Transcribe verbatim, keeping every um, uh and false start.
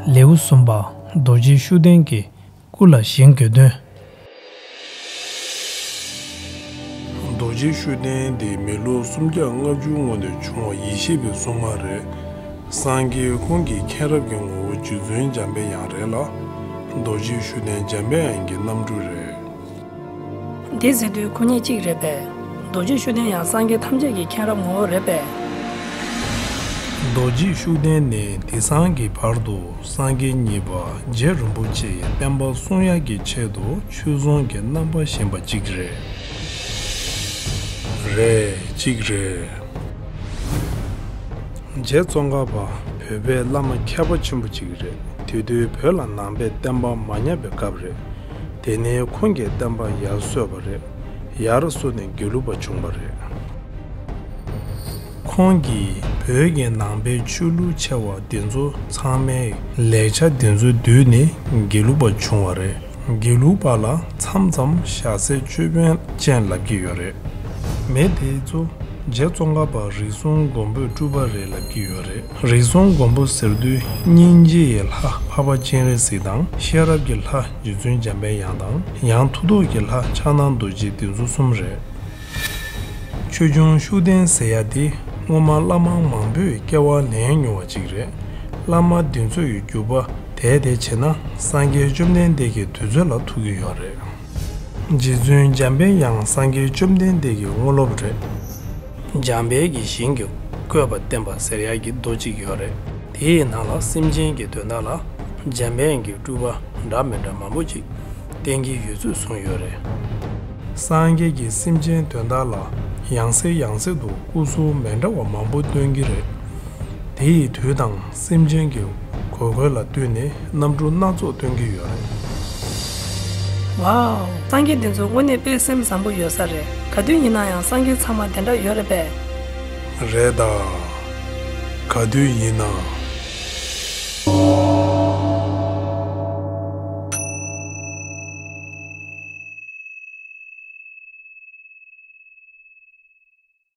ལེའུ་གསུམ་པ། རྡོ་རྗེ་ཤུགས་ལྡན་གྱི་སྐུ་ལ་ཞིང་དགོས་དོན། རྡོ་རྗེ་ཤུགས་ལྡན་དེ་མི་ལོ་སུམ་བརྒྱ་ལྔ་བཅུའི་སྔོན་དུ་བྱུང་བ་ཡེ་ཤེས་པའི་གསུང་ངག་རེད། སངས་རྒྱས་ཁོང་གི་མཁྱེན་རབ་ཀྱི་ངོ་བོ་རྗེ་བཙུན་འཇམ་པའི་དབྱངས་རེད་ལ། རྡོ་རྗེ་ཤུགས་ལྡན་འཇམ་པའི་དབྱངས་ཀྱི་རྣམ་སྤྲུལ་རེད། དེ་ཟེར་དུས་ཁོ་གཉིས་གཅིག་རེད་པས། རྡོ་རྗེ་ཤུགས་ལྡན་ཡང་སངས་རྒྱས་ཐམས་ཅད་ཀྱི་མཁྱེན་རབ་ངོ་བོ་རེད་པས། རྡོ་རྗེ་ཤུགས་ལྡན་ནི་དེང་སང་གི་བར་དུ་སངས་རྒྱས་གཉིས་པ་རྗེ་རིན་པོ་ཆེ་ཡི་བསྟན་པ་སྲུང་ཡག་གི་ཆེད་དུ་ཆོས་སྲུང་གི་རྣམ་པ་བཞེངས་པ་གཅིག་རེད། རེད། གཅིག་རེད། རྗེ་ཙོང་ཁ་པ་བོད་པའི་བླ་མ་མཁས་པ་ཆེན་པོ་གཅིག་རེད། དེ་དུས་བོད་ལ་ནང་པའི་བསྟན་པ་མ་ཉམས་པའི་སྐབས་རེད། དེ་ནས་ཁོང་གི་བསྟན་པ་ཡར་སོས་པ་རེད། ཡར་སོས་ནས་དགེ་ལུགས་པ་བྱུང་བ་རེད། ཁོང་གིས་བོད་ཀྱི་ནང་པའི་ཆོས་ལུགས་ཆེ་བ་འདི་ཚོ་ཚང་མས་ལེགས་ཆ་འདི་ཚོ་བསྡུས་ནས་དགེ་ལུགས་པ་བྱུང་བ་རེད། དགེ་ལུགས་པ་ལ་མཚམས་མཚམས་ཞྭ་སེར་ཅོད་པན་ཅན་ལབ་ཀྱི་ཡོད་རེད། མི་དེ་ཚོ་རྗེ་ཙོང་ཁ་པ་རིགས་གསུམ་མགོན་པོའི་སྤྲུལ་པ་རེད་ལབ་ཀྱི་ཡོད་རེད། རིགས་གསུམ་མགོན་པོ་ཟེར་དུས་སྙིང་རྗེ་ཡི་ལྷ་འཕགས་པ་སྤྱན་རས་གཟིགས་དང་། ཤེས་རབ་ཀྱི་ལྷ་རྗེ་བཙུན་འཇམ་པའི་དབྱངས་དང་། ཡང་མཐུ་སྟོབས་ཀྱི་ལྷ་ཕྱག་ན་རྡོ་རྗེ་འདི་ཚོ་གསུམ་རེད། ཆོས་སྐྱོང་ཤུགས་ལྡན་ཟེར་ཡ་དེ་སྔོན་མ་བླ་མ་མང་པོས་སྐྱེ་བ་ལེན་མྱོང་བ་ཅིག་རེད། བླ་མ་འདི་ཚོ་ཡི་རྒྱུད་པ་དེད་དེ་བྱས་ན་སངས་རྒྱས་བཅོམ་ལྡན་འདས་ཀྱི་དུས་ཚོད་ལ་ཐུག་གི་ཡོད་རེད། རྗེ་བཙུན་འཇམ་པའི་དབྱངས་སངས་རྒྱས་བཅོམ་ལྡན་འདས་ཀྱི་དངོས་སློབ་རེད། འཇམ་དཔལ་གྱི་ཞིང་གི་བཀོད་པ་བསྟན་པ་ཟེར་ཡག་གི་མདོ་གཅིག་ཡོད་རེད། དེའི་ནང་ལ་སེམས་ཅན་གྱི་དོན་དག་ལ་འཇམ་དཔལ་གྱི་སྤྲུལ་པ་འདྲ་མི་འདྲ་མང་པོ་ཅིག་བསྟན་གྱི་ཡོད་ཚུལ་གསུངས་ཡོད་རེད། སངས་རྒྱས་ཀྱིས་སེམས་ཅན་དོན་དག་ལ་ཡང་སེ་ཡང་སེ་དུ་སྐུ་གསུང་མི་འདྲ་བ་མང་པོ་སྟོན་གྱི་རེད། དེ་ཡི་དུས་དང་སེམས་ཅན་གྱི་དགོས་མཁོ་ལ་ལྟོས་ནས་རྣམ་སྤྲུལ་སྣ་ཚོགས་སྟོན་གྱི་ཡོད་རེད། ཝའོ། སངས་རྒྱས་འདི་ཚོ་དངོས་གནས་དཔེ་སེམས་བཟང་པོ་ཡོད་ས་རེད། ག་དུས་ཡིན་ན་ཡང་སངས་རྒྱས་ཚང་མ་དེ་འདྲ་ཡོད་རེད་པས། རེད་ད། ག་དུས་ཡིན་ན་